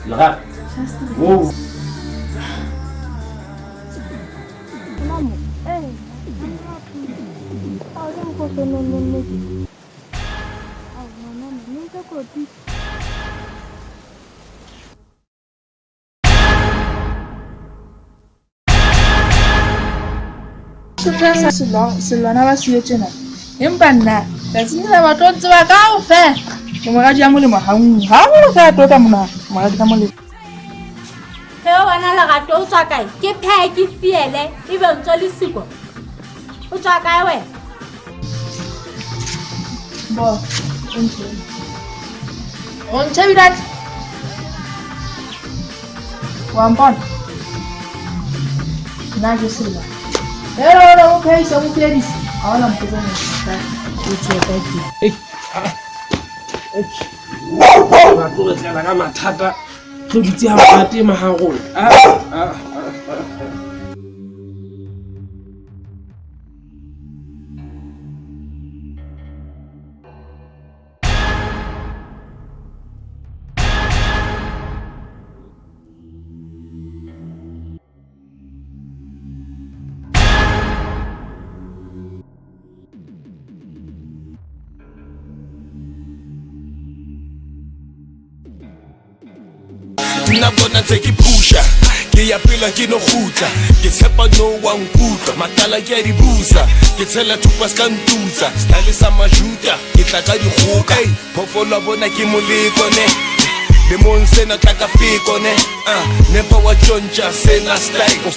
Lerato. Oh. Selwana ba siyo tjena empa nna tsatsing lena ba tlo ntseba kaofela ke moradi ya molemo ganngwe ga golo fela tlo ka mona moradi ka molemo. He wena Lerato, o tswa kae? Ke phehe ke fiele ebe o ntso le siko, o tswa kae wena? Bo o ntšhebile hantle, wa mpona nna ke sela ere ore o phehisa o fiedisa ga ona mpotsa mosa o tswe ka ke. Ba tlo re tlela ka mathata, re dutse ha monate maharong. Nna bona ntse ke pusha, ke ya pela, ke no kgutla, ke tshepa no wa nkutlwa. Matala ke a di busa, ke tshela thupa ska ntutsa, style sa majuta, ke tla ka dikgoka. Phoofolo a bona ke moleko ne lemong sena, tla ka feko ne, nepa wa tjontja sena style.